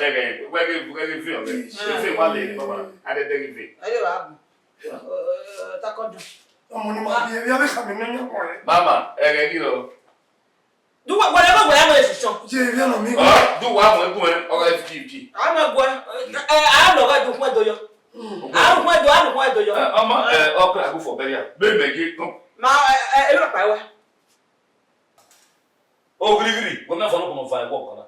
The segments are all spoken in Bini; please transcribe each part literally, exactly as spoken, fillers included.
dẹghẹ, wẹ ghe, wẹ ghe ve ọghẹ. Ve wa le, baba, a dẹ dẹghẹ ve. Ẹre wa gùn. Takọ dùn. Ọmọ ni ma bi ẹvia vbe khama nẹ ọmọ rẹ. Mama, ẹghẹ ghi rọ. Du wa, wẹrẹ wẹ wẹ a mọ eshishan. Ye, ẹvia nọ mi. Ọ, du wa mọ egun ẹ, ọ gha fifty fifty. A mọ egun ẹ, ẹ, a lọ gha du khun ẹdo yọ. A ru khun ẹdo, a ru khun ẹdo yọ. Ẹ, ọma, ẹ, ọkra gufọ bẹria. Be mẹ ghe kọn. Ma, ẹ, ẹ, ẹ, ẹ, pa wẹ. Ogirigiri, wẹ mẹ fọnọ kọnọ va ẹwọ kọna.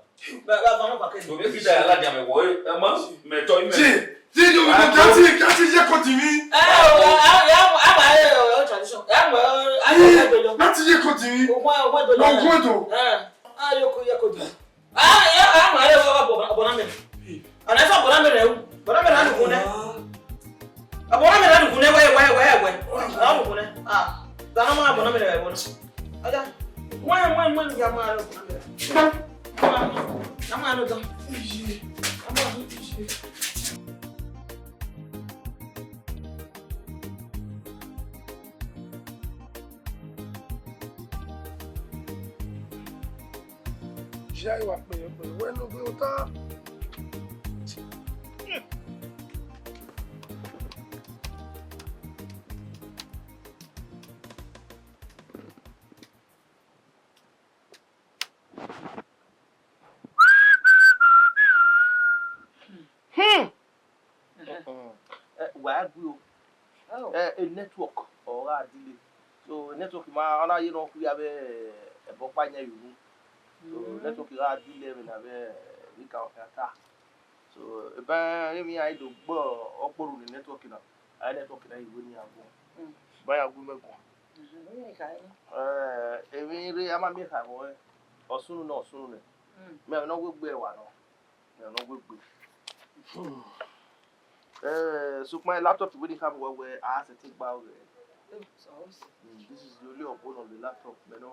Ba, ba, ba, ba, ba, So, be fi da ya ladian mẹ wọ, ẹ, ẹ ma, mẹ tọ imẹ. Ji, ji, yo, yo, kati, kati ye koti mi. Ẹ, o, a, a, a, a, ma, ẹ, o, o, tradition. Ẹ, mo, a, a, Ji, a, a, a, kati ye koti mi. O, o, o, o, Mo gun edo. Ẹ, a, yo, ko, ye koti. A, ya, a, ma, ẹ, o, o, bo, bo, na me. Ana fa bo, na me, rẹ, u. Bo, na me, na, nu, ne. A, bo, na me, na, nu, ne, wẹ, wẹ, wẹ, wẹ. A, nu, ne. A, da, na, ma, bo, na me, rẹ, wẹ, wẹ. Ọya, wẹn, wẹn, wẹn, ya ma rẹ ọkpa mẹ. Ya ma rẹ ọdọ. Ya ma rẹ ọdọ. Ṣé àyè wà pẹ̀lẹ́pẹ̀lẹ́? Wẹ́n ló gbé ọtá. Hmm. Ẹ, wa gbe o. Ẹ, e network ọ gha delay. So, network ma, ọ na ye ne ọ khuia vbe ẹbọ ọkpa yan ye unu. So, network gha delay vbe na vbe, vbe ka ọ khian ta. So, ebe emwi iran do gbe ọkpọrhu ne network na, a network na i wẹ ne iran guan. Ba ya gu mẹ guan. Ẹ, emwi rre a ma miẹn kha vbọ, ọ sunu nẹ, ọ sunu nẹ. Mẹ ne ọ wegbe ẹwa nọ. Mẹ ne ọ wegbe. Ẹ, sokpan laptop wẹ ne I khama uwẹ wẹ a sẹtin gba ọghẹ. Mm, this is the only ọbo nọ vbe laptop mẹ nọ.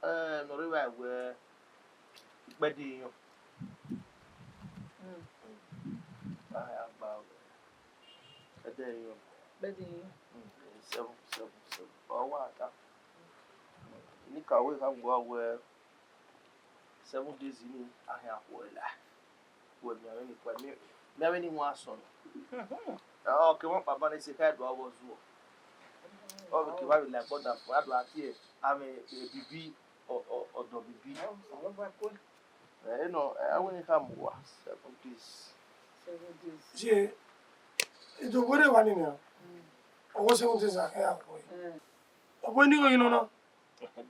Ẹ, ne ọ rre evba wẹ ikpẹdẹ iyọn. A ya gba ọghẹ. Ẹdẹ yọ. Bẹdẹ yọ. Mm, seven, seven, seven. Ọ wa ta. Nika wẹ kha mu wa wẹ seven days ni a khian khuẹ la. Wẹ miẹn avbe ni kua, miẹn avbe ni wan asọn. Mhm. Ọ ke wan kpa ban ese kha do avbe zuọ. Ọ vbe ke vbe avbe la ẹgbọ da fo, a do a tie avbe ebibi, ọ, ọ, ọdọ bibi. Ọ, ọ, ọ, ọ, ọ. Ẹ, nọ, ẹ, a wẹ ni kha mu wa seven days. Seven days. Ye, ido wẹrẹ wa ni na. Mm. Ọwọ seven days a kha ya khuẹ. Mm. Ọ bu ni gho yi nọ na.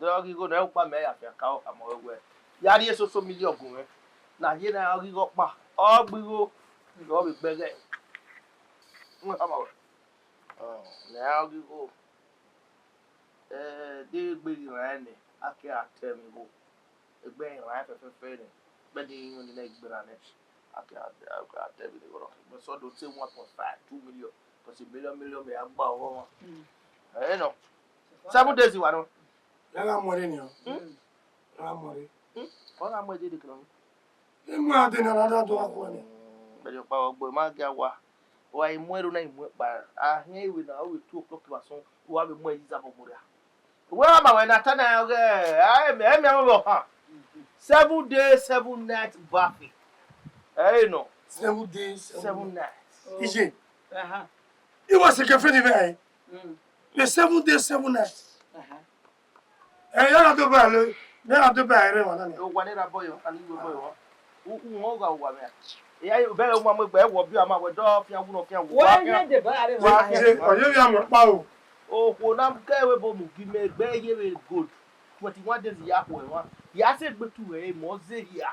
De ọ ghi gho nẹ, ukpa mẹ ya fian ka ọ ka mọ wẹ, ya rhie social media gun mwẹ. Na ye na ọ ghi gho ọkpa, ọ gbe igho, ọ vbe gbẹghẹ. Nwe ka ma wẹ. Ọ, nẹ ọ ghi gho. Eh, de egbe ghi rran nẹ, a ke a tẹ mwẹ igho. Egbe rran fẹfẹfẹ nẹ, bẹdẹ irẹn ni nẹ egbe rran nẹ, a ke a, a ke a tẹ mwẹ igho rọ. Mẹ sọ do te one point five, two million, because a million, million mẹ ya gba ọghọ mwa. Mm. Ẹ nọ. Seven days wa nọ. Ya gha muẹn rre nian. Hmm? Ya gha muẹn rre. Hmm? Ọ gha muẹn dede kran. Emu a de na na da do a khuẹ nẹ. Bẹdẹ ọkpa ọgbo ma gia wa. Wa i muẹn rre na i muẹn kpa. A hiẹn iwe na, o vbe two o'clock vbe asọn, wa vbe muẹn yi zabọ mudia. Wẹ ma wẹ na ta na ọghe, a, emi, emi a vbe ọhan. Seven days, seven nights baffy. Ẹ nọ. Seven days, seven nights. Seven nights. Iye. Aha. Iwa se girlfriend vbe ẹ. Mm. The seven days, seven nights. Aha. Ẹ, ya na do ba le, ya na do ba ere wa na ni. O wa ne ra boy, ani we boy wa. U, u mo ga wa me. Ya, u bẹghe u ma mu egbe, wọ bi a ma wẹ dọ fian wu nọ fian wu. Wẹ ne de ba re wa. Ye, ọ ye ya mo pa o. Okhuo na ke vbe bo mu gi mẹ egbe ye vbe gold. Twenty-one days ya khuẹ wa. Ya sẹ egbe tu ẹre mọ ze hia.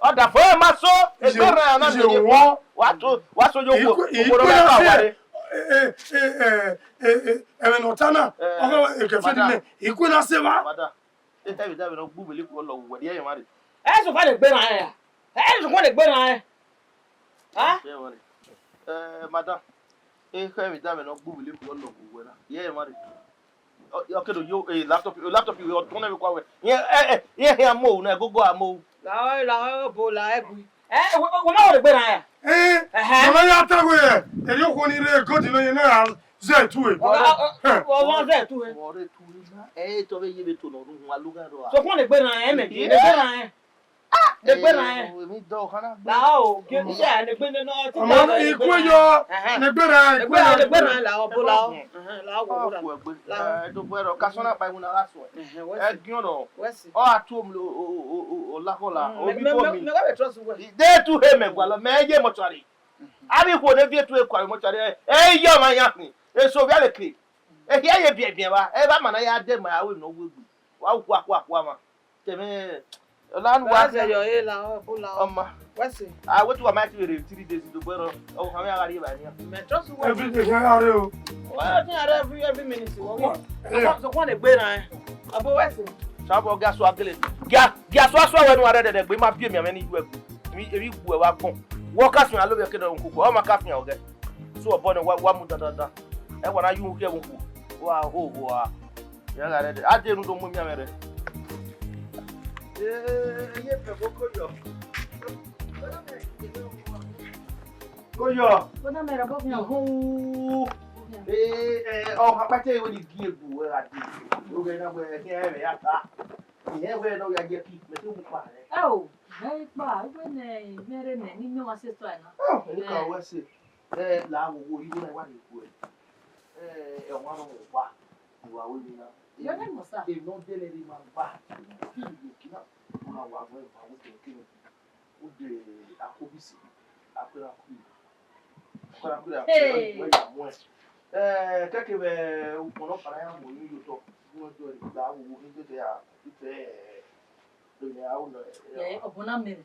Ọ da fo ma so, egbe rran na ye me. Wọ. Wa to, wa so yo wo. Ikue, ikue na se, eh, eh, eh, eh, eh, eh, ẹmwẹ ne ọ ta na, eh, ọ ghe egbe fẹ di madam. Nẹ, ikue na se wa. Madam, e ta vbe da vbe ne ọ gbe uvbe leke ọ lọ vbe uwẹ, rhie ẹre mwa rre. Ẹ sokpan ne egbe rran ya. Ẹ sokpan ne egbe rran ya. Ha? Rhie ẹre mwa rre. Eh, madam, e khẹ vbe da vbe ne ọ gbe uvbe leke ọ lọ vbe uwẹ na. Rhie ẹre mwa rre. Ọ, ọ ke do yo, eh, laptop, laptop, ọ tọn nẹ vbe kua wẹ. Iran, eh, eh, iran khian mu na, gogo a mu. La, la, bo, la, egui. Eh, wẹ, wẹ ma wẹ egbe rran ya? Eh, ẹhẹn. Mama ya ta wẹ, ẹ, eri okhuo ni rre gold nọ ye na, zẹ tu e. Ọ, ọ, ọ, ọ, ọ, zẹ tu e. Ọ rre tu e na. Eh, tọ vbe ye vbe to nọ, rhunmwuda lugha rọ a. Sokpan egbe rran ya, mẹ, egbe rran ya. Ah, egbe rran ya. Emi dọ khana gbe. La o, ge, iṣẹ ne egbe ne nọ ti. Ọmọ ikue yọ, ẹhẹn. Ne egbe rran, egbe rran, egbe rran la o, bo la o. Ẹhẹn, la o, bo la. Egbe. Eh, do gbe ro, ka sọ na pa iwu na gha suẹ. Ẹhẹn, wẹ si. Ẹ giọn nọ. Wẹ si. Ọ a tu omi o, o, o, o, o, la kọ la. Mm, o me, bi me, tu me, omi. Me wa be trust wẹ. De tu he mẹ gualọ, mẹ ye mortuary. Mhm. A bi khuo ne viẹ tu e kua mortuary. E, e ye ọmwa yan khin. Eso via le ke. E hia ye biẹbiẹ vba. E vba ma na ya de ma aro nọ wegbe. Wa kua kua kua ma. Tẹmẹ, ọla nu wa. Wẹ zẹ yọ, e la, ọ, bo la, ọ. Ọma. Wẹ si. A wẹ tu wa ma ti vbe rre three days do gbẹrọ. Ọ, ha mẹ a gha rri evba nian. Mẹ trust wẹ. Every day, ya gha rre o. Wẹ ti gha rre every, every minute, wọ wọ. What? Yeah. Sokpan egbe rran ya. Ọ bo wẹ si. Sabọ gia sua gele. Gia, gia sua sua wẹ nu a rre dẹdẹ gbe, ma bi emianmwẹ ni yu ẹgu. Emwi, emwi gu ẹ wa gbọn. Wọ ka fian alo vbe ẹke dọ koko, ọ ma ka fian ọghẹ. So ọbọ nẹ wa, wa mu dandandan. Ẹ wa na yu khiẹ vbe okhuo. Wa ho ho a. Ya gha rre dẹ. A de enu do mu emianmwẹ rre. Eh, ye fẹ ko ko yọ. Ko yọ. Ko na mẹ ra bo fian. Ihu. Eh, eh, ọ ha kpata ewe ni gie egbu wẹ gha de. Oghẹ na wẹ khian ẹmwẹ ya ta. Ihe wẹ nọ ya ye ki, mẹ te mu kpa rẹ. Ẹ o, mẹ i kpa, wẹ nẹ, mẹ rre nẹ, ni mẹ wa se tọ ẹ na. Oh, eni ka wẹ se. Ẹ, la wo wo, igho na wa ni ku ẹ. Ẹ, ẹ wa nọ wa. Iwa we ni na. Your name was that? E no de le ri ma ba. Ki ni ki na. Una wa we ba wo ke ke. Ude akobisi, akpera akpiri. Akpera akpiri, akpera, hey, akpera ya mu ẹ. Eh, kẹkẹ vbe ukpọn nọ kpara ya mu ẹ, yo tọ. Mu ẹ do ẹ gba wo wo ni tete ya, tete, eh, do ni a wo nọ, eh, eh, ọbọ na mẹ,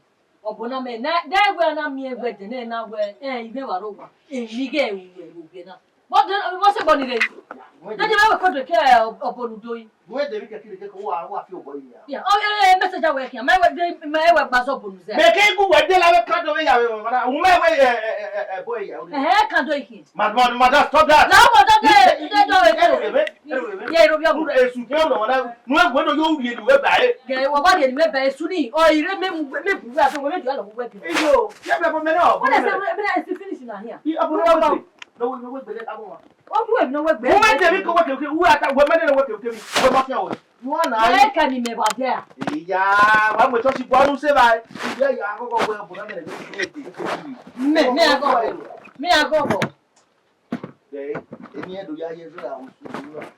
ọbọ na mẹ, na, de wẹ na miẹn wẹ de nẹ na wẹ, eh, ivẹ wa ro wa, eh, ni ghe ru ẹ ro ghe na. Vbọ de, vbọ sẹ bọ ni rre? Dede vbe ẹvbo ẹko deke ọbọ ne u do yi. Wẹ de vbe kẹkẹ kẹkẹ, wa, wa fi obọ yi ya. Ya, ọ, e, e, message awẹ khian, mẹ wẹ, mẹ wẹ gba zọ bọ nu zẹ. Mẹ ke gu wẹ de la vbe kan do vbe ya vbe mama na. U mẹ wẹ, ẹ, ẹ, ẹ, ẹ, boy ya. Ẹhẹn, kan do ikhin. Ma, ma, ma, stop that. La, ọmọ dọ de, de dọ vbe. Ẹ, ẹ, ẹ, ẹ, ẹ, ẹ. Ye, ro bi ọmọ. Esu fi ọmọ na. Nu ẹ wẹ no yo ri enu vbe ba e. Gẹ, wa wa ri enu vbe ba e, esu ni. Ọ, ire mẹ mu, mẹ bu wẹ, a fẹ wẹ, mẹ ju alọ wẹ. Iyo, ya bẹ bọ mẹ na. What is it? Mẹ na, it's finished na here. I, ọbọ na wẹ. No we, no we gbele abo wa. Ọ bu emwi ne ọ wegbe. Uwẹ de mi ke wẹ kevbe, uwẹ ata, uwẹ mẹ ne wẹ kevbe, uwẹ ma fian wẹ. Uwa na. Wẹ kẹ ni mẹ wa dia. Iya, wa mu church gua nu se ba. Iya, ya go go we bu na mẹ ne. Mẹ, mẹ a go. Mẹ a go go. Eh, eni edo ya ye zura o.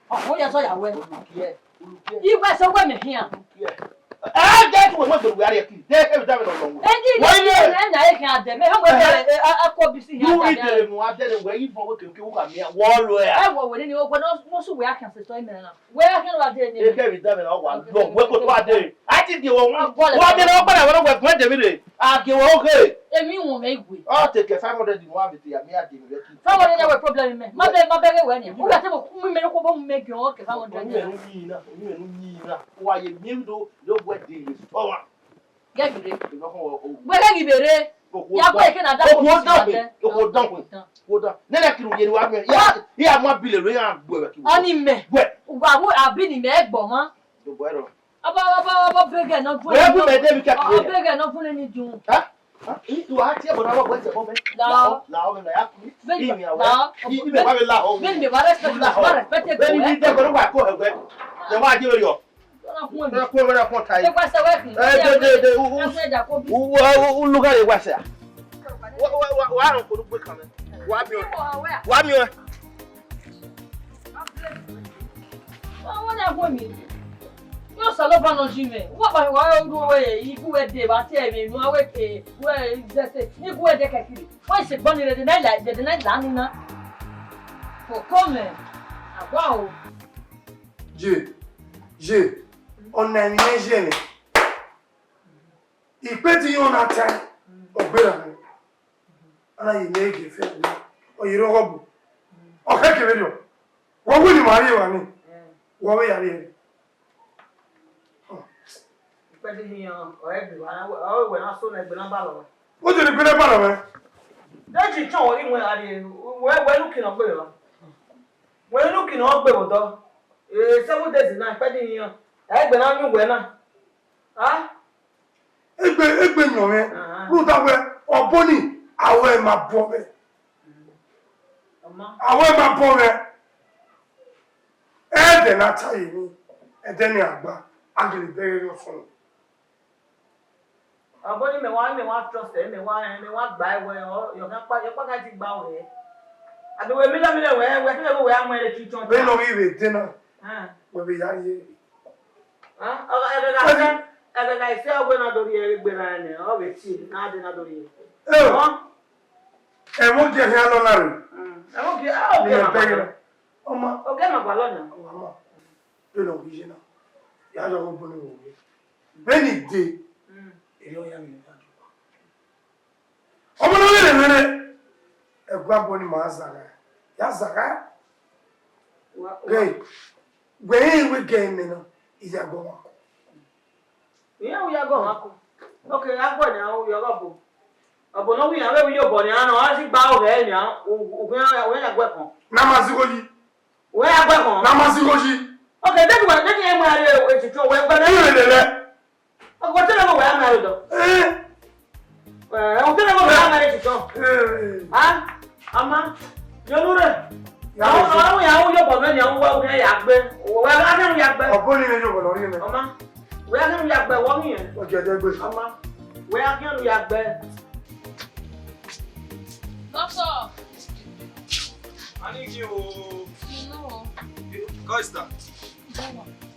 Ọ, ọ ya sọ ya wẹ. Olukie, olukie. Iwẹ sẹ wẹ mẹ hian. Olukie. Eh, get we must be ready. They have done it all. Eji ni na na e kan de me ho we a ko bi si hian. You eat the mu adere we yi fo we ke ke u ka mi. Wo lo ya. E wo we ni o gbe no no su we a kan se to ime na. We a kan wa de ni. E ke bi da me na wa lo we ko to ade. A ti di wo. Wa de na o gbara wo we gun de mi re. A ke wo ke. Emi won me igwe. O te ke five hundred ni wa bi ti ya mi a de mi re. Five hundred na we problem me. Ma be ma be we ni. U ga te mo ku mi me ko bo me ke o ke five hundred. Onu enu yi na, onu enu yi na. Wa ye mi do do we de ye. O wa. Gẹgì rre. Wẹ gẹgì vbe rre. Ya wẹ ke na da. Okuo dan pe, okuo dan pe. Okuo dan. Nene kiri yeri wa mi. Ya, ya ma bile lo ya gbe we ki. Ọni mẹ. Wẹ. Wa wo abi ni mẹ gbọ ma. Do bo ro. Ọba ọba ọba bẹgẹ nọ fún. Wẹ bu mẹ de bi ka kiri. Ọbẹgẹ nọ fún ni dun. Ha? Ha? I wa tie bo na wo gbe tie bo me. La. La o me na ya ku. Beni ba la. Ibe wa be la o. Beni ba respect, ba respect. Beni bi de bo wa ko he we. De wa je yo. Ẹ kú ẹwẹ́ náà kún ọ̀tá yìí. Ẹ, dé, dé, dé, u, u, u, u, u lugha rẹ wa sẹ. Wa, wa, wa, wa rọ kò ní gbé kan mẹ. Wa mi o. Wa mi o. Wọ́n náà wọ́n mi. Yóò sọ ló bá náà jí mẹ́. Wọ́n bá wà á rú owó yẹn, ikú ẹ̀ dé bá tẹ̀ mí, wọ́n á wé ké, wọ́n ẹ̀ zẹ́sẹ̀, ní ikú ẹ̀ dé kẹ̀kiri. Wọ́n ṣe gbọ́n ni dẹ̀dẹ̀ náà là, dẹ̀dẹ̀ náà là nínú. Kò kó mẹ́, àgbà o. Ye, ye, ọna emwi ne I ye mwẹ. Ikpeti iran na tae, ọ gberra mwẹ. Ana ye mẹ gie fẹ, ọ ye rre ọghọbu. Ọ khẹke vberriọ. Wẹ wẹ ne ima rrie evba nii, wẹ ọ vbe ya rrie ẹre. Ikpẹdẹ iran, ọ ẹgbẹ wa, ọ wẹ na so ne egbe na balọ mwẹ. Wo jere egbe na balọ mwẹ? De ji chọn wẹ ghi wẹ gha rrie, wẹ, wẹ ne uki nọ gbe vbe. Wẹ ne uki nọ gbe vbe odọ. Eh, seven days na, ikpẹdẹ iran. Egbe na yin uwẹ na. Ah? Egbe, egbe yan mwẹ. Ah. Rhunmwuda wẹ, ọbo ni, a wẹ ma bọ mwẹ. Ọma. A wẹ ma bọ mwẹ. Ẹdẹ ne a ta ye emwi, ẹdẹ ne a gba, a gele bẹghe ghe ọfọn. Ọbo ni mẹ wa, mẹ wa trust, mẹ wa, mẹ wa gba ẹwẹ, ọ, yọ kan kpa, yọ kpa ka ti gba wẹ. Abi wẹ mi lẹ, mi lẹ wẹ, wẹ kẹmẹ wẹ a mu ẹre tuntun. Vbene ọ ghi vbe de na, ah, wẹ vbe ya rrie. Ah, ọ, ẹghẹ gha sẹ, ẹghẹ gha sẹ, ọ wẹ na do rhie egbe na nẹ, ọ vbe tie, na de na do rhie. Eh. Ọ. Ẹmwẹ ogie khian nọ na rre. Mm. Ẹmwẹ ogie, ah, ogie ma gualọ. Ọma. Ogie ma gualọ na. Ọma. Vbene ọ ghi ye na, ya yọ ọghe obọ ne vbe owie. Vbene I dee, mm, erriọ ọ ya ghi ya do. Ọmọ ne ọ ghi rre mwẹ nẹ, ẹguae obọ ni ma zagha, ya zagha. Wa, wa. Ghe, wẹ rẹn wẹ ghe mẹ na, I ya gbe ọmwa kọ. Iran u ya gọ ọmwa kọ. Ok, a gbọ nian, u ya gha ọbo. Ọbo ne ọ wi iran vbe wi ye obọ nian nọ, a si gba ọghẹ nian, u, u, u ya gbe ẹkọn. Na ma zigho yi. Wẹ ya gbe ẹkọn. Na ma zigho yi. Ok, de wẹ, de ẹ mu aro etutu wẹ gbe. Ire lele. Ok, wẹ te lọ wẹ ya mu aro dọ. Eh. Eh, wẹ te lọ wẹ ya mu aro etutu. Eh. Ah, ama. Yo nu re. Ya, àwọn, àwọn ìyàwó yóò bọ̀ mẹ́rin, àwọn wá wúyẹ́ yà gbé. Òwò wá lábẹ́ òun yà gbé. Ọ̀bọ ni mi yóò bọ̀ lórí mi. Ọmọ, wíyá kí òun yà gbé, wọ́n mi yẹn. Ọjọ́ ẹ̀dẹ́ gbé. Ọmọ, wíyá kí òun yà gbé. Doctor. I need you. You know. Go, sister.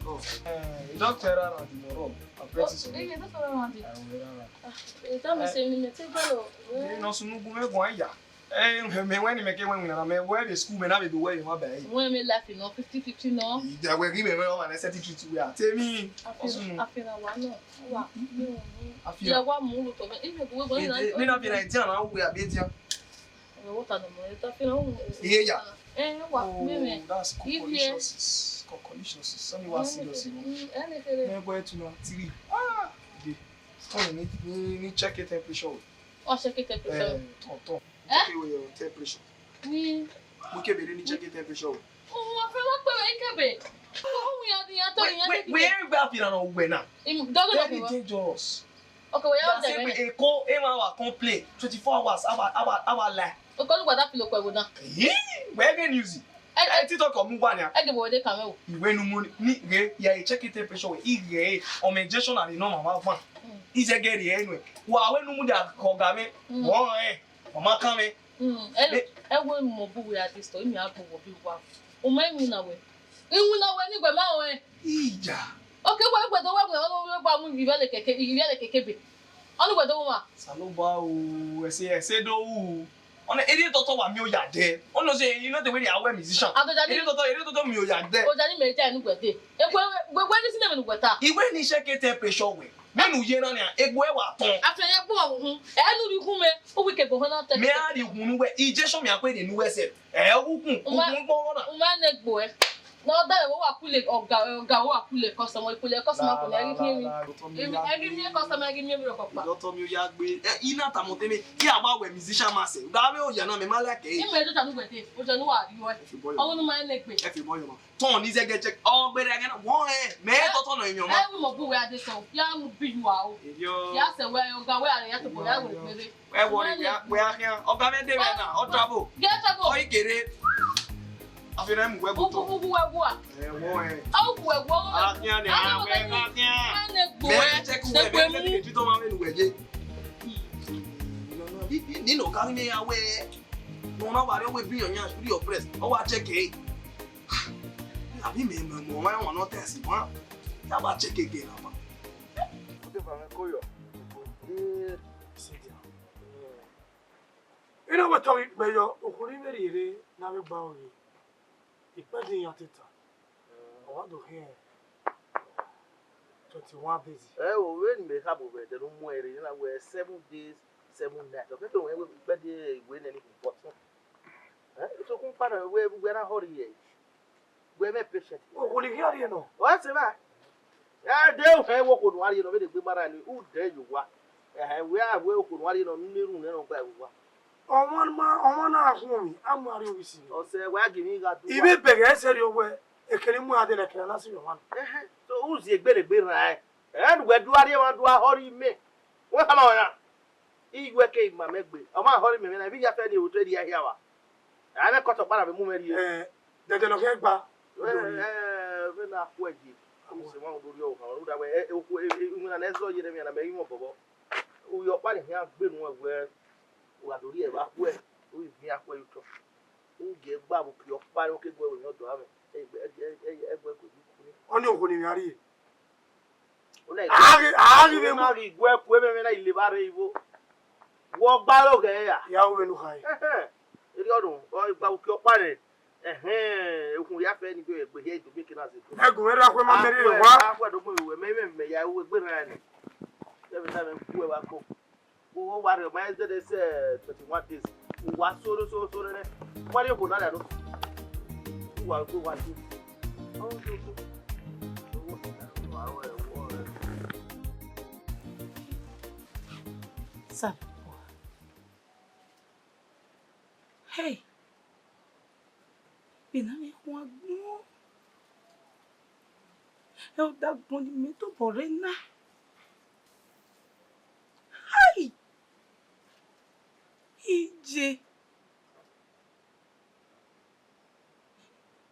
Go. Eh, doctor, around the room. Apprentice. Oh, eh, doctor, around it. Ah, eh, that means, eh, me, me take that. Eh, no, so no go, me go, ya. Eh, me, when me ke when na me, where the school me na be do where you want be. When me life, you know, fifty fifty, no. Ida we give me, me, man, I said it to you. Tell me. I feel, I feel a one, no. Wa, me, me. I feel. Yeah, wa mu to me. If you go, go, eh, eh, me na be na Indian, na we are be Indian. Eh, what are the money? I feel a one. Yeah, yeah. Eh, wa, me, me. Oh, that's coccolicious. Coccolicious. Sorry, wa serious, you know. Mm, eh, me, me. Me go to number three. Ah, yeah. Oh, ni, ni, ni check your temperature. Ọ check temperature. Eh, tọ, tọ. Eh? Check your temperature. Ni. Mo kebe ni check temperature. Oh, mo fẹ́ wá pè é kebe. Oh, ya, ya, to, ya, we, we, we are feeling no we na. Im, dogo na. Very dangerous. Okay, we are there. Say we e ko, e ma wa complain. Twenty-four hours, our, our, our life. Okọ ni wa da filo kpẹ vbe na. Ih, wẹ ghe news. Ẹ, ẹ, TikTok ọ mu wa nia. Ẹ ghe vbe wẹ de kan mwẹ o. Iwẹ ne u mu ni ghe, ya e check temperature wẹ, i ghe, ọ mẹ injection na ni nọ ma wa. Mm. I zẹ ghe rhie nuẹ. Wa wẹ ne u mudia khọ ga mwẹ. Mm. Wọ rẹn, ọ ma kan mwẹ. Mm, ẹ, ẹ wẹ mu bu wẹ a de sọ, imi a gbọ wọ bi wa. U ma iwinna wẹ. Iwinna wẹ ni wẹ ma rẹn. Ija. Okay, wẹ, wẹ do wẹ, wẹ, wẹ, wẹ gba mu ivbiẹlẹ keke, ivbiẹlẹ keke be. Ọni wẹ do wu ma. Osanobua o, ẹse, ẹse do wu. Ọna, erriọ otọ wa miẹn oya dẹ. Ọna sẹ, you know the way they are musician. Adoja ni. Erriọ otọ, erriọ otọ miẹn oya dẹ. Oja ni mẹ ja enu wẹ de. Ewe, wẹ, wẹ ni si ne mẹ nu wẹ ta. Iwẹ ni check temperature wẹ. Mẹ nu ye na nia, egbe wa tọn. Afẹ ye gbo wa wu hun. Ẹ nu ri hun mẹ, u wi ke gbo họn na tẹ. Mẹ a ri hun nu wẹ, injection mẹ a kue de nu wẹ sẹ. Ẹ, u kun, u kun kpọ na. U ma nẹ egbe ẹ. Na ọ dare, wa kule ọga, ọga, wa kule customer, kule customer ko ne ẹ ghi miẹn emwi. Ẹ ghi miẹn customer, ẹ ghi miẹn emwi rọkọ kpa. Dọtọ mi oya gbe. Ẹ, I na tama otọ mwẹ, I a wa wẹ musician ma sẹ. Ga vbe oya na, mẹ ma like ẹ. Imẹ do ta nu wẹ de, o jẹ nu wa riọ ẹ. Ọvbọ yọ. Ọvbọ nu ma nẹ egbe. Ẹ fi bọ yọ ma. Tọn ni zẹ gẹ check. Ọ gbe rẹ gẹ na. Wọ ẹ, mẹ tọtọ nọ yan ma. Ẹ wi mọ bu wẹ a de sọ. Ya mu bi yu a o. Yo. Ya sẹ wẹ, ọga wẹ a ya tobọ ya wẹ gbere. Ẹ wọrẹ wẹ a, wẹ a khian. Ọga mwẹ de mwẹ na, ọ trabo. Gẹ trabo. Ọ i kere. A fi na mu wẹ gu tọ. Ugu, ugu wẹ gu a. Ẹ wọ ẹ. A ugu wẹ gu a. A khian ni, a wẹ a khian. Mẹ check wẹ, mẹ ne ti tọ ma mẹ nu wẹ ye. Ni, ni, ni no ka ni ya wẹ. No na wa re we bi yan yan, should your press. Ọ wa check e. Abi mẹ mẹ mọ wa wọn nọ test ma. Ya wa check again na ma. Ote fa mẹ ko yọ. Sit down. Ina wẹ tọ ghi kpẹ yọ, okhuo ni vbe rhie rre ne a vbe gba aro rre. Ikpẹdẹ iran te ta. Ọ wa do khian twenty-one days. Ẹ o, vbene mẹ khama vbe ẹdẹ ne u mu ẹre na wẹ seven days, seven nights. Ọ kẹkẹ wẹ ikpẹdẹ iwẹ nẹ ni bọtọn. Ẹ, sokpan kpa na wẹ, wẹ na hurry ẹre. Wẹ mwẹ patient. Okhuo ni khian rhie nọ. Ọ sẹ evba. Ẹ de u hẹ wẹ okhuo ne u a rhie nọ, vbene egbe ma rran ni, u dẹ ye owa. Ẹhẹn, wẹ a wẹ okhuo ne u a rhie nọ, ne u na erhunmwu nẹ ne ọ gba ẹvbo owa. Ọmwa ma, ọmwa na khuọnmwi, a mu arhin ovbi si. Ọ sẹ wẹ a gie emwi gha du uwa. I vbe bẹghe ẹsẹ rriọ wẹ, ekene mu iran dee ne ẹkẹre na sẹ ọmwa na. Ẹhẹn, so u zi egbe ne egbe rran ẹn. Ẹ ne uwẹ do a rhie emwa do a hurry mẹ. Wẹ khama wẹ na. Iyuẹ ke ima mẹ gbe, ọ ma hurry mẹ mwẹ na, ivbi ya fẹ ne otọ rhie hia vba. A mwẹ kọtọ ọkpa na vbe mu mwẹ rhie. Eh, dẹdẹ ne ọ khian gba. Ẹ, ẹ, vbene a khuẹ ye, u sẹ emwa do rhie ọvbokhan, rhunmwuda wẹ, ẹ, okhuo, ẹ, ẹ, iwinna ne ẹ zẹ ye ne emwi na, mẹ i mwẹ obọbọ. Uyi ọkpa ne khian gbe nuẹn wẹ, u gha do rhie vbe akhuẹ, u ghi viẹn akhuẹ ye otọ. U gie gba vbe uki ọkpa ne ọ ke gu ẹre emwi ọdọ amwẹ, ẹ, ẹ, ẹ, ẹ, ẹ, gu ẹre gu ẹre. Ọni okhuo ne emwi a rhie. Una A ghi, a ghi vbe una mu. Ghi gu ẹre ku emwi na i levba rre igho. Wẹ ọ gba aro ghẹ ra? Ya ru vbene u khare. Ẹhẹn. Erriọ nọ, ọ gba uki ọkpa rẹ. Ẹhẹn, okhuo ya fẹ ni gbe egbe hia i do mieke na zẹ. Ẹgun mwẹ rre akhuẹ ma mẹ rre wa. Akhuẹ do gbe wẹ mẹ, mẹ, mẹ ya ru egbe rran ni. Ẹmwata mwẹ gu ẹre vbe agbọn. Uwa rhie ma zẹdẹ sẹ twenty-one days. Uwa soro, soro, soro nẹ. Uwa rhie okhuo na lẹ aro. Uwa gbe uwa ju. Sir. Hey. Vbene a mwẹ khuan gbọn, ẹ, ọ da agbọn ne imẹ tobọ rre na. Hai! Iye!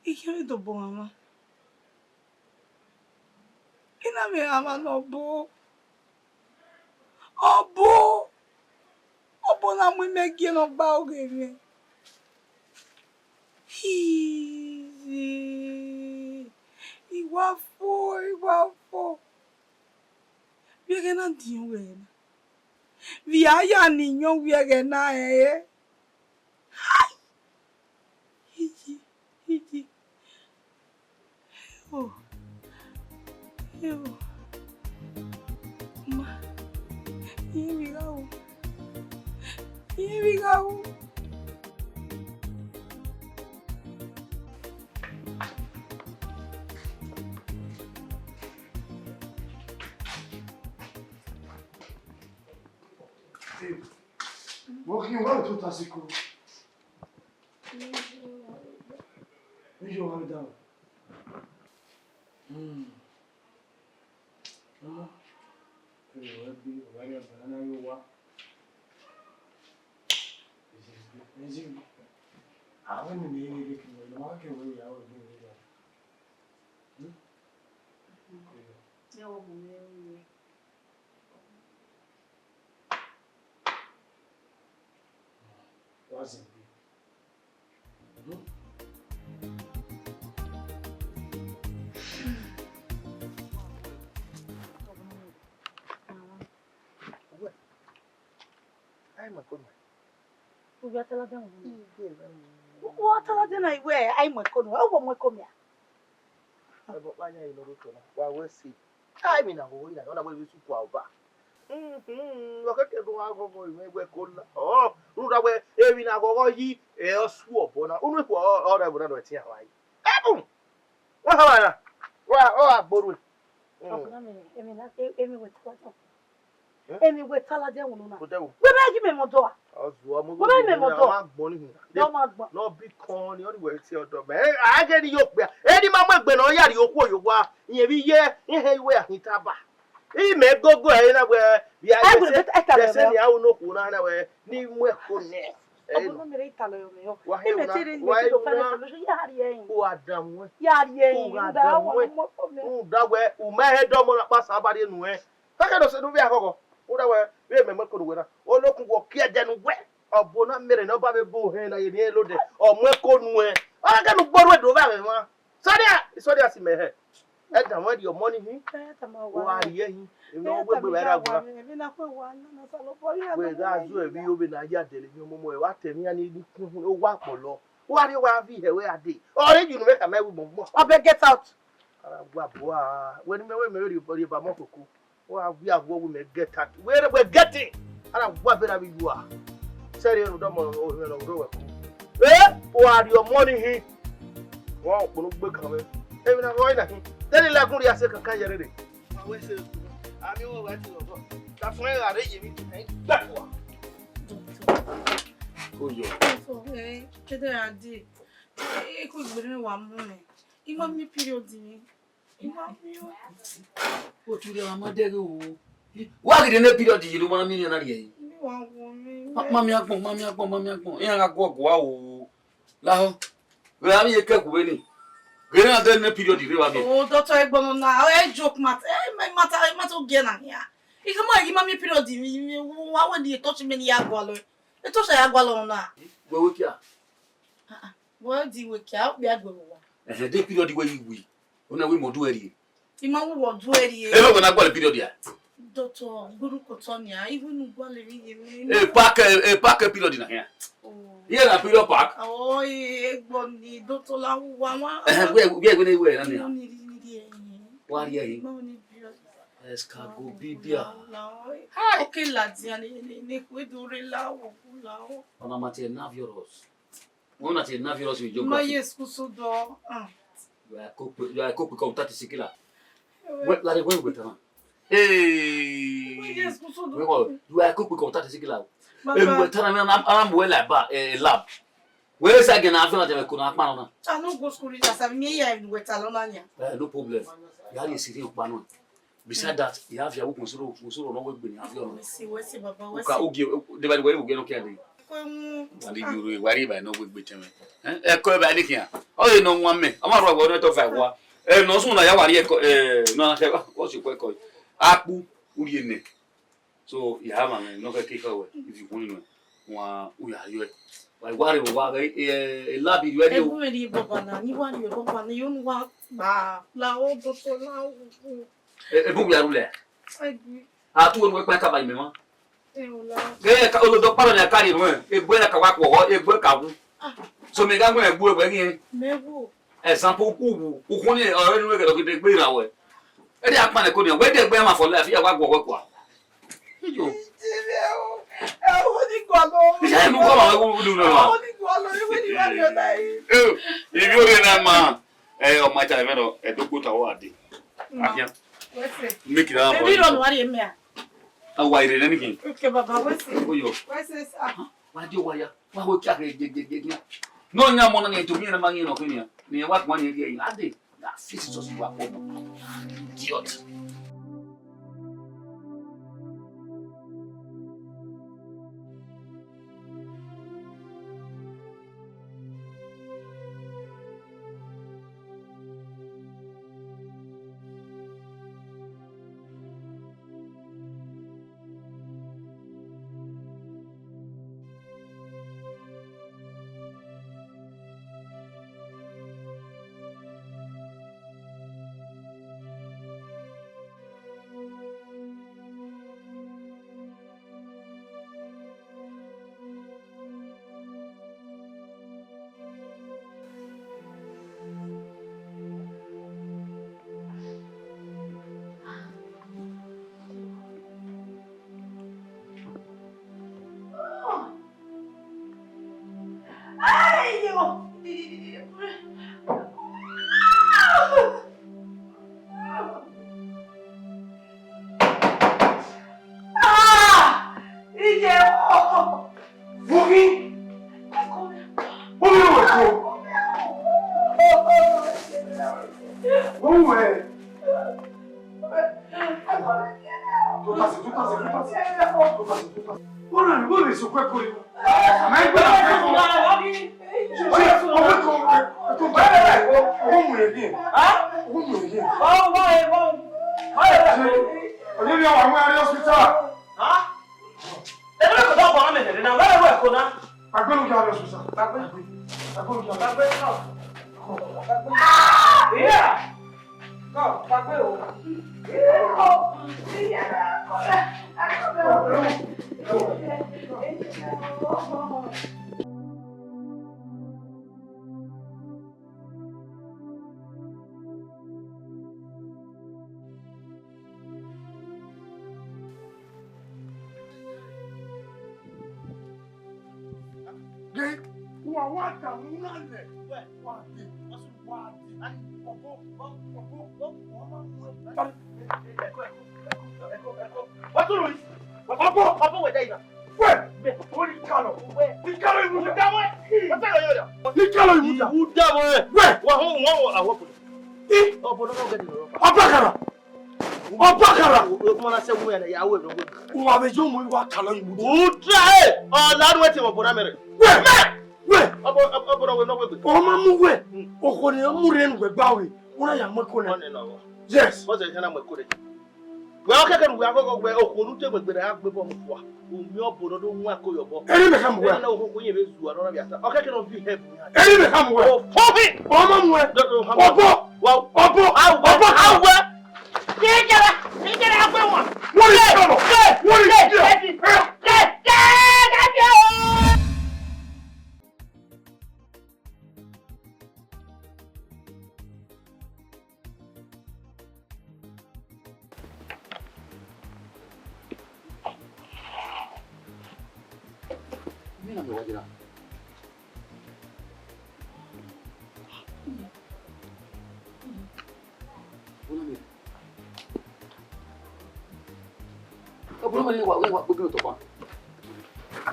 I khian vbe dobọ mwamwa. I na vbe mwamwa ne ọbo. Ọbo! Ọbo na mu imẹ gie ne ọ gba aro ghe mwẹ. Iye! I wa fo, I wa fo. Vbe ẹghẹ na diọn wẹ na? Vbe a ya ni yọn wẹ ẹghẹ na rẹn re? Hai! Iye, iye. Ewo, ewo. Ma, iye vbe gha ru. Iye vbe gha ru. Vbọ khian wa vbe tota sikẹ? Vbọ khian wa vbe da? Hmm. Ọmọ, ẹ wẹ gbe, ọ gha rrie banana ye owa. Ezi, ahụ ni ne ere ke ne ma ke we ya we ni ya. Hmm? Ẹ wo mu mi ẹ wo mu mi. Wa zẹ gbe. Hmm? Ai, ma ko na. U vbe a ta ladian wẹ? Igbe rẹ mu. U a ta ladian na, I wẹ, ai, mu ẹko nuẹn, u mu ẹko mia. Ẹbọ ọkpa yan ilo rotọ na, wa wẹ si. Ai, mi na hoho ina, ọ na wẹ vbe su kua ọba. Mhm, ọ kẹkẹ do wa ghọghọ imẹ wẹ ko la. Ọ, rhunmwuda wẹ, emwi na ghọghọ yi, ẹ, ọ su ọbọ na. Unu ikhuo ọ, ọ rẹ ẹvbo na nọ ẹtin awa yi. Ẹbun! Wa hama na. Wa, ọ gha gborue. Mm. Ọkpa na mi, emwi na, e-, emwi wẹ ta ladian. Eh? Emwi wẹ ta ladian wunu na. Odẹ wo? Wẹ bẹ ghi mẹ mọ dọ a? Ọ zuọ mu. Wẹ bẹ mẹ mọ dọ. Ọ ma gbọn ni hin. Dọ ma gbọn. Nọ bi kọn ni, ọ ni wẹ tie ọdọ mẹ. Eh, a ghe ni yo kpia. Eni ma mu egbe nọ ya rhie okhuo yo wa. Iyẹn vbe iye, ihe iwe a hin taba. Imẹ gogo ẹ na wẹ, via Ai, ẹsẹ, bro, but I can't ẹsẹ ni remember. A unu okhuo na na wẹ, ni mu ẹko nẹ. Ẹ Ọbọ nọ. Na mi re italọ yọ mẹ yọ. Wa he Eme una, tere ni wa me he to find a una. Solution. Ya rhie ẹyin. U gha dan muẹn. Ya rhie ẹyin. U gha da dan wa muẹn. Mu ọkọ mẹ. U da wẹ, u ma he dọmọ na kpa sa ba rhie nuẹn. Kẹkẹ do sẹ ne u vbe aghọghọ. U da wẹ, vbe mẹ mu ẹko nuwẹ na. Olokun wọ kie ẹdẹ nuwẹ. Ọbo na miẹn ne ọ ba vbe bo hẹn na ye ne irẹn lodẹ. Ọ mu ẹko nuẹn. Ọ gha kẹ ne u gbe orhu do vbe avbe emwa. Sọdia, sọdia si mẹ hẹ. Ẹdẹ mwa rhie ọmọ ni hin. Ẹ, ta ma wa. Wa rhie hin. Emwi ne ọ wegbe vbe ra wa. Emwi na kue wa na, na sa lọ bọ ya. Wẹ gha zu ẹvbi ovbe na ya dẹlẹ emwi ọmọmọ, ẹ wa ta emwi iran ni kun hun, owa kpọlọ. Wa rhie wa vbe ihe wẹ a dee. Ọ rre yi unu mwẹ khama ẹvbo mọmọ. Ọbẹ, get out. Ara wa bua. Wẹ ne mẹ wẹ mẹ rhie, rhie ba mọ koko. Wa wi awọ wẹ mẹ get out. Wẹ, wẹ get in. Ara wa bera vbe yua. Sẹrriọ rhunmwuda ọmọ ọmọ ne ọ rre wẹ ku. Eh, wa rhie ọmọ ni hin. Wa kpolo gbe kan mwẹ. Emwi na rhọe na hin. Te ne I la gun rhie asẹ kankan ye rere. Ma wẹ sẹ, a miẹn wẹ wa ti lọghọ. Ka fun ẹn gha rre ye emwi, ẹ i gba fua. Doctor. Ko yọ. Doctor, eh, kede ra dee. Eh, ku egbe ne wa mu mẹ. I ma miẹn period mwẹ. I ma miẹn o. Otu rẹ wa ma dẹghe o. Wa ghi de ne period ye do ma miẹn na rhie. Mi wa wo mi. Ma, ma miẹn agbọn, ma miẹn agbọn, ma miẹn agbọn. Iran gha guọ gua o. Lahọ. Vbe a vbe ye kẹ ku vbe ni. Ghe na de ne period rre vbe a miẹn. Oh, doctor, egbọn na, e joke matter, e matter, e matter ogie na hia. I khama ghi ma miẹn period mi, mi, wa wẹ ni e touch mi ni ya gualọ. E touch ya gualọ na. Wẹ wẹ kia. Ah, ah. Wẹ di wẹ kia, okpia gbe vbe owa. Ẹhẹn, de period wẹ yi wi. Una wi mọ du ẹre. I ma wu wọ du ẹre. Ẹ lọ wẹ na gualọ period ya. Doctor, gburuku otọ nia, iwu nu gualọ emwi ye mwẹ. E pack, e pack period na hia. Oh. Iye na period pack. Oh, e gbọ ni doctor la wu wa wa. Eh, wẹ, wẹ, wẹ, wẹ, wẹ, na nia. Ni ri, ni ri, eh. Wa ri ẹre. Ma ni period. Escabobibia. La, la, eh. Hi. Okay, ladian, ni, ni, ni, we do re la, wo, la, wo. Ọna ma te na virus. Wọ́n na ti na virus with geography. Ma ye school so do. Ah. You are cook, you are cook with contact sikila. Wait, like, wait, wait, man. Hey. Ma ye school so do. Wait, what? You are cook with contact sikila. Baba. Em, wait, tell me, I'm, I'm well like ba, eh, lab. Where is again? I feel like I'm gonna. I no go school reach as me here in West Alona. Eh, no problem. You are the city of Pano. Beside that, I have your open soro, open soro no we gbin have your. We see, we see, Baba, we see. Uka ugi, de ba we we no kia de. Ko mu. Wali yuru, wali ba no we gbe tẹmẹ. Eh, e ko ba ni kia. O ye no wan mẹ. Ọmọ rọ wọ no to fa wa. Eh, no sun na ya wali e ko, eh, no na ke, o si ko e ko. Akpu, u ye ne. So, I have my no ke ke we. If you want to, wa u ya yo. Wa wa re wa, eh, eh, labi yo. E bu me ri baba na, ni wa ri baba na, yo nu wa ba. La o do so la o. E, e bu ya rule. Egbe. A tu wẹ pa ka ba imẹ mwa. E o la. Ke ka olodo kparo ni a ka rhie ruẹ, egbe na ka wa kpọghọ, egbe ka wu. Ah. So mẹ gha wẹ egbe wẹ ghi. Mẹ wo. Example, u wu, u khun ni ọre nu wẹ gẹdẹ gẹdẹ egbe ra wẹ. Ẹ di akpan ẹko ni, wẹ di egbe ma for life, ya wa gbọ wẹ kua. Iyo. Ẹ wo ni kọ lọ. Iṣẹ́ ìlú kọ́ máa wú lù lọ. Ẹ wo ni kọ lọ, ẹ wo ni wà ní ọ̀la yìí. Ẹ, ìbí òde náà máa, ẹ, ọmọ ìta ẹ̀mẹ́ lọ, ẹ dógbó ta wà dé. Àfihàn. Wẹ́sẹ̀. Make it happen. Ebi rọrùn wá rí èmi à. Àwa ìrè rẹ nìkan. Okay, bàbá, wẹ́sẹ̀. Ó yọ. Wẹ́sẹ̀ sá. Wá dé wáyà. Wá wé kí a kẹ́ gẹ́gẹ́gẹ́. Náà ní àmọ́ náà ní ètò mi yẹn máa ń yẹn lọ fún mi. Ní ẹ wá kí wọ́n ní ẹ rí ẹ̀yìn. Adé, that face is just wà pọ̀. Idiot. Tutasi, tutasi, tutasi. Tutasi, tutasi. Bọ́lá ni, bọ́lá èso kọ́ ẹ̀kọ́ yìí. Màá gbé àgbẹ̀ kọ́. Ṣé ọmọ ẹ̀kọ́ ẹ̀kọ́ bá ẹ̀rọ ẹ̀kọ́? Ọmọ mú yẹn díẹ̀. Ọmọ mú yẹn díẹ̀. Ṣé ọ̀nà ni àwọn ará hospital? Ẹgbẹ́ kò tó ọkọ̀ ọmọ ẹ̀rẹ̀ náà, wẹ́rẹ́ wẹ́rẹ́ kò náà. Agbẹ́nu kí a lọ sùn sà. Agbẹ́nu kí a lọ. Agbẹ́nu náà. Ìyá! Náà, agbẹ́nu. Ghe, wa wa da mu na lẹ. Wa de, wa de. Ọbọ, ọbọ, ọbọ, ọbọ, ọbọ. Wa tolo yi. Ọbọ, ọbọ wẹ da yi na. Wẹ, wẹ, o ni kalọ. Wẹ, ni kalọ iwu da. Wẹ, wẹ ta yọ yọ ya. Ni kalọ iwu da. Iwu da wẹ. Wẹ, wa ho, wa ho, awọ ko. I. Ọbọ na gẹ ni. Ọbakara. Ọbakara! Ọmọ na sẹ wẹ ya wẹ nọ wẹ. Wa vbe yo mu wa kalọ iwu da. U da e, ọ la ru ẹtin ọbọ na mẹ rẹ. Wẹ! Wẹ! Ọbọ, ọbọ na wẹ nọ wẹ gbe. Ọ ma mu wẹ. Okhuo ne ọ mu rre nu wẹ gba wẹ. Una ya mu ẹko nẹ. Ọnẹ nọ. Yes. Bọzẹ hẹn na mu ẹko nẹ. Wẹ ọ kẹkẹ nu wẹ agogo wẹ okhuo nu te wẹ gbe ra gbe bọ mu fua. U miẹn ọbọ nọ do wan ẹko yọ bọ. Eri mẹ ka mu wẹ. Eri na okhuo yẹn vbe zua nọ na vbe ata. Ọ kẹkẹ nọ vi hẹ bu yan. Eri mẹ ka mu wẹ. O fo fi. Ọ ma mu wẹ. Dọdọ ha. Ọbọ. Wa. Ọbọ. Awu. Ọbọ. Awu. Kekere, kekere, agbe wan. Wọ́n lè sọ̀rọ̀. Wọ́n lè sọ̀rọ̀. Ọ bụrụ na wa wa kpeghi otọ kpa.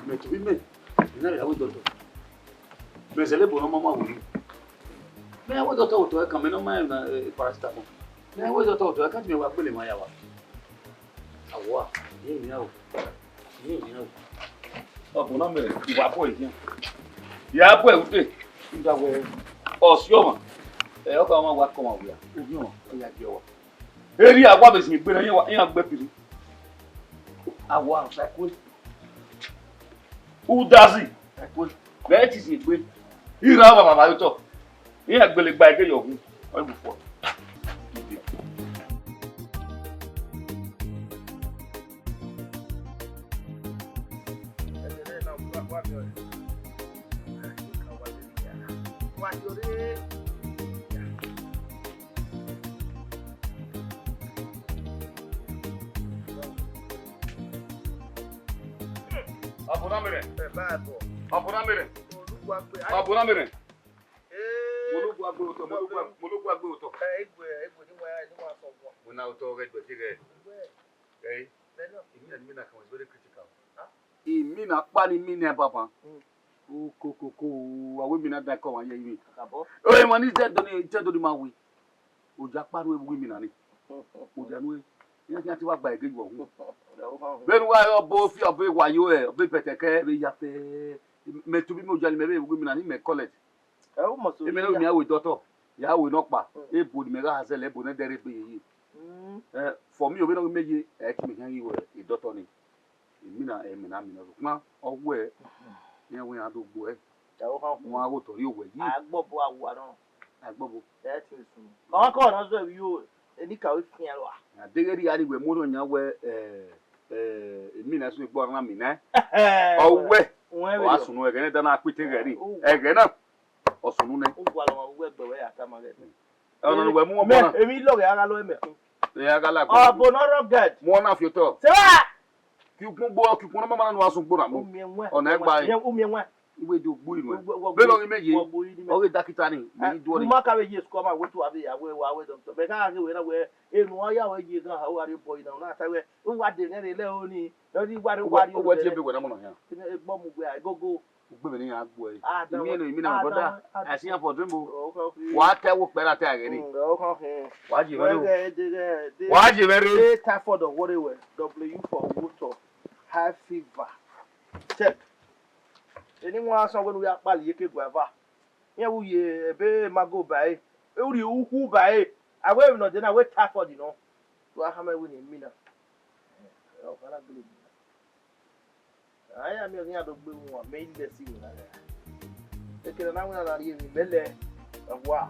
Mẹ tobọ imẹ, mẹ na ya wẹ dọtọ. Mẹ zẹlẹ ebo ne ọ ma ma wẹ. Mẹ ya wẹ dọtọ otọ ẹkan, mẹ ne ọ ma na paracetamol. Mẹ ya wẹ dọtọ otọ ẹkan, mẹ wa gbele ma ya wa. Awa, ye mi aro. Ye mi aro. Ọ bụ na mere, I wa bọ ehian. Ya bọ ẹre ute. Nda wẹ, ọ si ọmwa. Ẹ, ọ ka ọmwa wa kọ ọmwa wia. Ohian, ọ ya gie ọwa. Eri awa vbe zin egbe na, iran wa, iran gbe piri. Awa, ọsa kue. Udazi, ẹkue. Vbe ẹ ti zin egbe. Iran vava vare otọ. Iran gbele gba ẹge yọ hu. Ọ gu fọ. Ọ bụ na mere. Ẹ, Baibol. Ọ bụ na mere. Olugbo agbe. Ọ bụ na mere. Ee. Mo ló gba gbe otọ, mo ló gba, mo ló gba gbe otọ. Ẹ, egbe, egbe ni wa, ni wa sọ gua. Mo na otọ ghẹ gbe tighe. Ẹ, imina, imina kan is very critical. Imina kpa ni imina baba. Mm. Okokoko, awe imina da kọ wa ye imi. Akabọ. Oye, man, is that doni, is that doni ma wi? Oja kpa ru ewu imina ni. Oja nu, iran khian te wa gba ẹge yuọ hu. Vbene uwa re ọbo fi ọbo ewayo, ọbo ipẹtẹkẹ vbe ya fẹ. Mẹ tobọ imẹ oja ni mẹ vbe ewu imina ni mẹ collect. Ẹ, u must. Emẹ ne ya. Mẹ ya wẹ dọtọ, ya wẹ nọkpa, ebo ne mẹ gha zẹlẹ, ebo ne ẹdẹ rre egbe yeye. Mm. Eh, for me, ovbi ne ọ ghi mẹ ye, ẹ i te mẹ khian ghi wẹ dọtọ ni. Imina, ẹ, mẹ na mina rhọkpa, ọ wẹ, iran wẹ iran do gbe ẹre. Ẹ, ọ khan. Wọn a gho otọ rhie owẹ yi. A gbọbọ awa nọ. A gbọbọ. Ẹ, te sun. Ọmwa kọ na zọ vbe yo, eni ka we fian lua. A deghẹ rhie a ni wẹ mu nọ yan wẹ, ẹ, ẹ, imina sunu egbe ọna mina. Ọ wẹ, ọ a sunu ẹghẹ ne da na kpete ẹghẹ ni. Ẹghẹ na. Ọ sunu nẹ. U gualọ ọmwa vbe uwu ẹgbẹ wẹ ya tama ghẹ. Ọna ne uwẹ mu ọbọ na. Emwi lọghẹ a gha lọ mẹ. Ẹ, a gha la gbẹ. Ọbọ nọ rọ gẹd. Mu ọna fi otọ. Sẹ wa. Ki ukpọn gbo, ki ukpọn na ma na nu asun gbo na mu. Umiẹn wẹ. Ọna ẹgba. Umiẹn wẹ. Iwe do gbo inu ẹ. Vbene ọ ghi mẹ ye. Ọ ghi dakita ni, mẹ ghi duọ ni. Ma ka vbe ye school ma wetu avbe ya wẹ wa wẹ doctor. Mẹ ka ghe wẹ na wẹ enu ọ ya wẹ ye gan ha wa rre bọ ina na ta wẹ. U wa de nẹ rre lẹ oni. Ọ ni wa rre wa rre. Wẹ tie ebe wẹ na mọ na hia. Egbe mu wẹ gogo. Ugbẹn vbene iran gbuẹ. Imie no, imie na, my brother. I see am for dream o. Wa ta ẹvbo kpẹ na ta ẹghẹ ni. Wa ye mwẹ rre o. Wa ye mwẹ rre. Typhoid or whatever, W for water, high fever. Check. Eni wan sọ wẹ ne u ya kpali iyeke guava. Iran vbe u ye ebe mago ba ẹre. Urhi ukhu ba ẹre. A wẹ emwi ne ọ dee na, wẹ typhoid nọ. Wa khama wẹ ne imie na. Ẹ, ọ gha na gbele imie na. A ya miẹn ọghe iran do gbe wọn, mẹ i lẹ si wẹ na. Ekene na wẹ na rhie emwi mẹ lẹ, ẹ wa.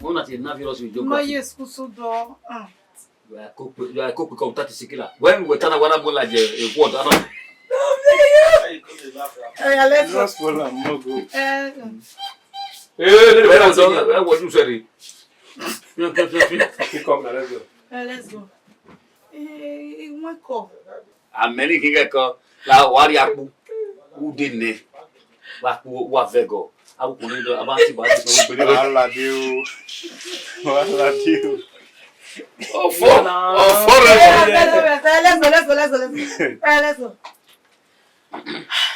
Wọ́n náà ti ná virus ìjọ Ma gbà. Ye school so dọ. Ah. You are a copy, you are a copy kọmputa ti sikila. When we tana wana mo la je e word ana. Oya, let's go. Just follow am, no go. Eh, mm. Eh, let me tell you, what you said. Pick up na, let's go. Eh, let's go. Eh, wake up. Amẹn ni khin ghẹ kọ, la wa rhie akpu, u de nẹ, wa kpu, wa vẹ gọ, a wu kunu do, a ma ti ba ti sọ gbele. Wàhálà dé o. Wàhálà dé o. Ọfọ, ọfọ rẹ. Eh, let's go, let's go, let's go, let's go, let's go. Eh, let's go.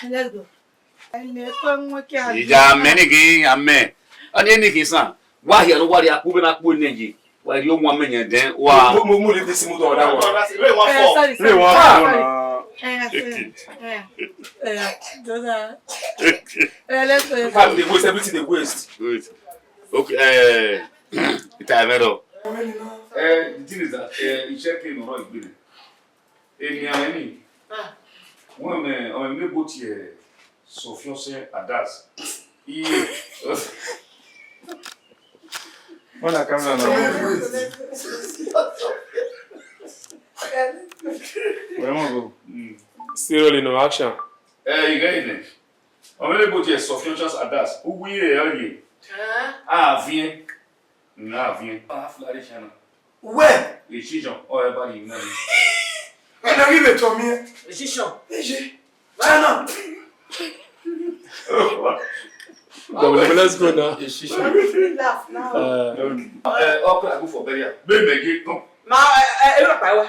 Let's go. Ẹni ẹkọ ẹwọn kí a Ìjà amẹ ni khin, amẹ. Ọ ni ni khin san. Wa hia no wa rhie akpu vbe na kpu ne ye. Wa rhie owan mẹ yẹn dẹn, wa. Mo, mo, mo leave this mood on that one. Wait, one Eh, fall. Sorry, Lè sorry, wá sorry, fún sorry. Ọ̀nà. Eh, sorry. Eh, eh, just, uh, eh, let's go, let's go. Time dey waste, everything dey waste. Wait. Okay, eh, time ẹ lọ. Eh, the thing is that, eh, iṣẹ́ kí n rọ ìgbìnrin. Èmi àwọn ẹni. Ah. Wọ́n mẹ, ọmọ mi bó tiẹ̀ sọ fí ọsẹ adas. Iye. Wọ́n na camera na. Wẹ́n mọ̀ bro. Mm. Still rolling, no action. Eh, you get it then. Ọmọ mi bó tiẹ̀ sọ fí ọsẹ adas. Ugu iye ẹ ọ ye. Ah. A viẹn. Nga viẹn. Wẹ! Decision, ọ ẹ ba yi na. Ẹna ghi vbe tọ miẹn. Decision. Eje. China. Double, let's go now. Decision. Laugh now. Uh, Eh, okay, I go for burial. Be me get come. Ma, eh, eh, eh, pa wa.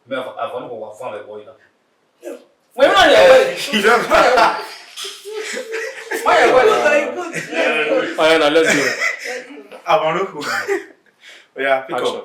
Me ava, ava no wa fan le boy na. Wẹ ma yẹ wẹ. Why you go? Oh, yeah, now let's go. Amaroko. Oh, yeah, pick up. Action.